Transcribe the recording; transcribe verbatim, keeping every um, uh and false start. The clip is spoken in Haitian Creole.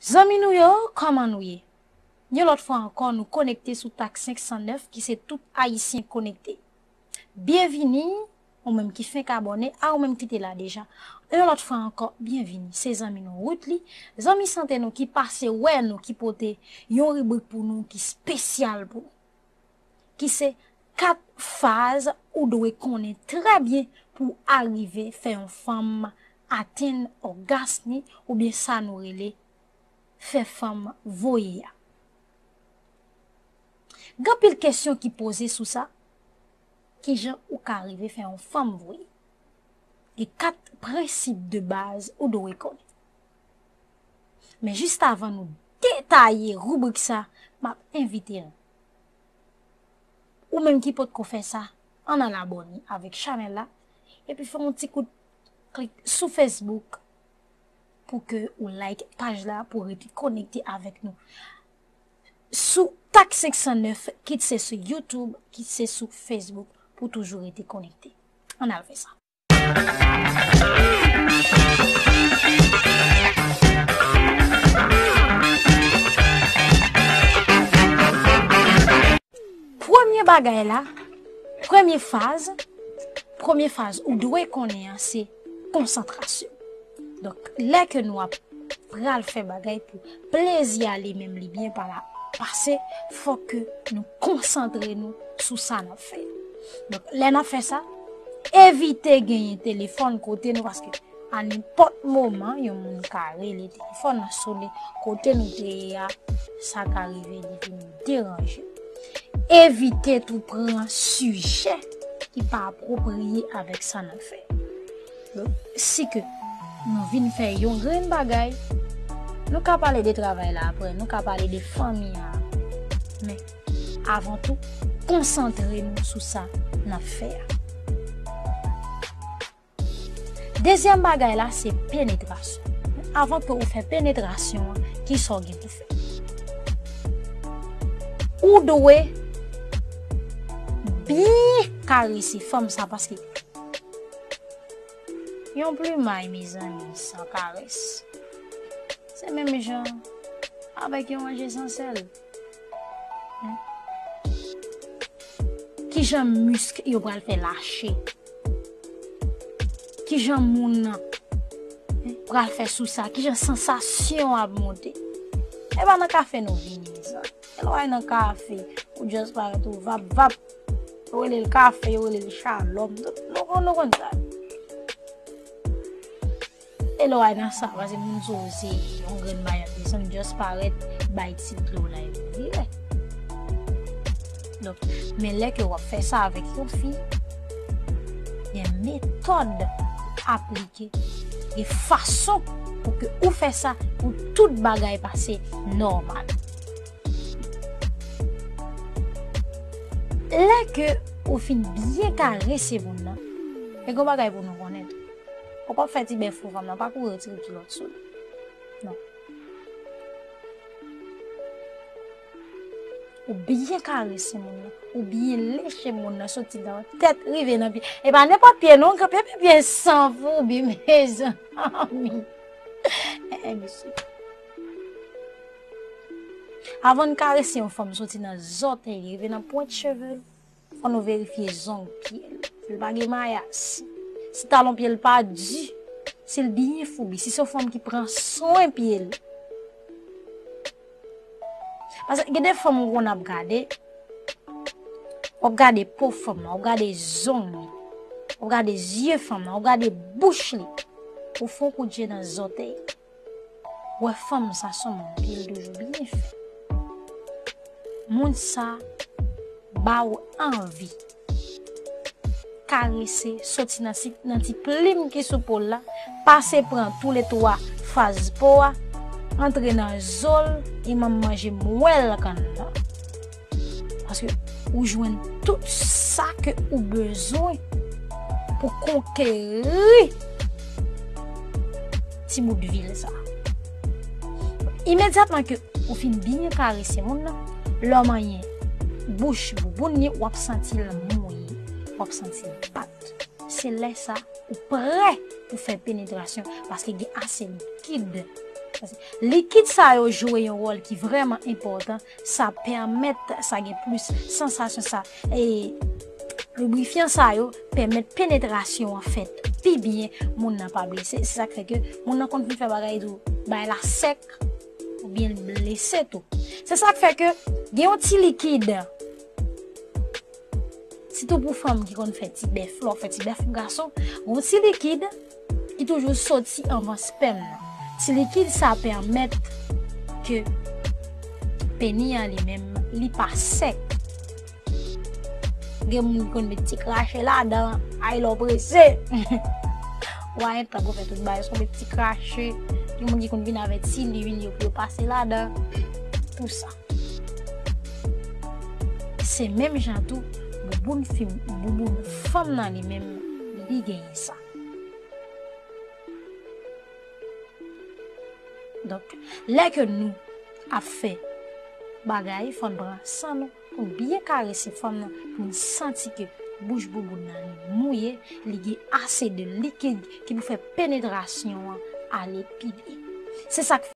Zanmi nou yo, kòman nou ye? Yon lòt fwa ankò, nou konekte sou Tak senk san nèf ki se tout Ayisyen konekte. Byenvini, ou menm ki fenk abòne, a ou menm ki te la deja. Yon lòt fwa ankò, byenvini. Se zanmi nou Ruthly, zanmi sante nou ki pase wè nou, ki pote yon ribrik pou nou ki espesyal pou nou. Ki se kat faz ou dwe konnen trè byen pou w arive fè yon fanm atenn ògasm li oubyen sa nou rele fè fanm voye a. Gen anpil kesyon ki poze sou sa. Kijan ou ka rive fè yon fanm voye? Gen kat prensip de baz ou dwe konnen. Men jis avan nou detaye ribrik sa, m ap envite nou, ou menm ki potko fè sa, ann al abòne avèk chanèl la, epi fè yon ti kout klik sou Facebook pou ke ou like paj la, pou rete konekte avèk nou sou Tak senk san nèf, kit se sou YouTube, kit se sou Facebook, pou toujou rete konekte. Ann al fè sa. Premye bagay la, premye faz, premye faz ou dwe konnen an se konsantrasyon. Donk, lè ke nou ap pral fè bagay pou plezi a li menm li byen pa la pase, fòk ke nou konsantre nou sou sa n ap fè. Donk, lè n ap fè sa, evite genyen telefòn kote nou, paske a nenpòt moman, yon moun ka rele, telefòn nan sone, kote nou te ye a, sa ka rive li vin deranje. Evite tou pran sijè ki pa apwopriye avèk sa n ap fè. Donk, si ke nou vin fè yon grenn bagay, nou ka pale de travay la apre, nou ka pale de fanmi an apre. Men, avan tou, konsantre nou sou sa n ap fè a. Dezyèm bagay la, se penetrasyon. Avan ke ou fè penetrasyon an, kisa w gen pou fè? Ou dwe byen karese fanm sa, paske yon plimay, mezanmi, san karès, se menm jan avèk yon ranje san sèl. Kijan misk yo pral fè lache? Kijan moun nan pral fè sou sa? Kijan sansasyon ap monte? E pa nan kafe nou vini, mezanmi. Lè w al nan kafe, ou just parèt ou vap vap. Yo rele l kafe, yo rele l shalòm. Nou konn, nou konn sa. E lè w al nan sa, paske moun sou ou se yon grenn bagay, desann, just parèt, bay ti dlo la epi vire. Donk, men lè ke w ap fè sa avèk yon fi, gen metòd aplike, gen fason pou ke ou fè sa, pou tout bagay pase nòmal. Lè ke ou fin byen karese moun nan, e gon bagay pou nou konnen tou. Ou p ap fè ti bèf pou fanm nan, pa kouri retire kilòt sou li. Non. Ou byen karese moun nan, ou byen leche moun nan, soti nan tèt rive nan pye. E pa nenpòt pye non, kanpe pye, pye san foubi, mezanmi. Eh, eh, mesye. Avan n karese yon fanm soti nan zòtèy rive nan pwent cheve l, fò nou verifye zong pye l. Si l pa gen mayas, si talon pye l pa di, si l byen foubi, si se yon fanm ki pran swen pye l. Paske gen de fanm ou konn ap gade, w ap gade po fanm nan, w ap gade zong li, w ap gade zye fanm nan, w ap gade bouch li. Ou fè yon kout je nan zòtèy. Wè fanm sa se yon moun pye l toujou byen fè. Moun sa ba w anvi karese, soti nan ti, nan ti plim ki sou po l la, pase pran toulètwa faz po a, antre nan zo l, e menm manje mwèl kann nan. Paske ou jwenn tout sa ke ou bezwen pou konkeri ti bout vil sa. Imedyatman ke ou fin byen karese moun nan, lè w manyen bouch bouboun li, w ap santi l mouye, w ap santi l bat. Se lè sa ou prè pou fè penetrasyon, paske gen ase likid Paske likid sa yo jwe yon wòl ki vrèman enpòtan, sa pèmèt sa gen plis sansasyon sa, e librifyan sa yo pèmèt penetrasyon an fèt pi byen, moun nan pa blese. Se sa k fè ke moun nan konn fin fè bagay tou, bagay la sèk, oubyen l blese tou. Se sa k fè ke gen yon ti likid, sitou pou fanm ki konn fè ti bèf, lè w fè ti bèf pou gason, gen yon ti likid ki toujou soti anvan spèm nan. Ti likid sa pèmèt ke peni an li menm, li pa sèk. Gen moun ki konn met ti krache ladan, ay lè w prese. Wa entan pou fè tout bagay, se yon ti krache. Gen moun ki konn vin avè ti lwil yo pou yo pase ladan. Tou sa. Se menm jan tou, bouboun fi, bouboun fanm nan li menm, li genyen sa. Donk, lè ke nou ap fè bagay, fò n pran san nou pou n byen karese fanm nan, pou n santi ke bouch bouboun nan li mouye, li gen ase de likid ki pou fè penetrasyon an ale pi byen. Se sa k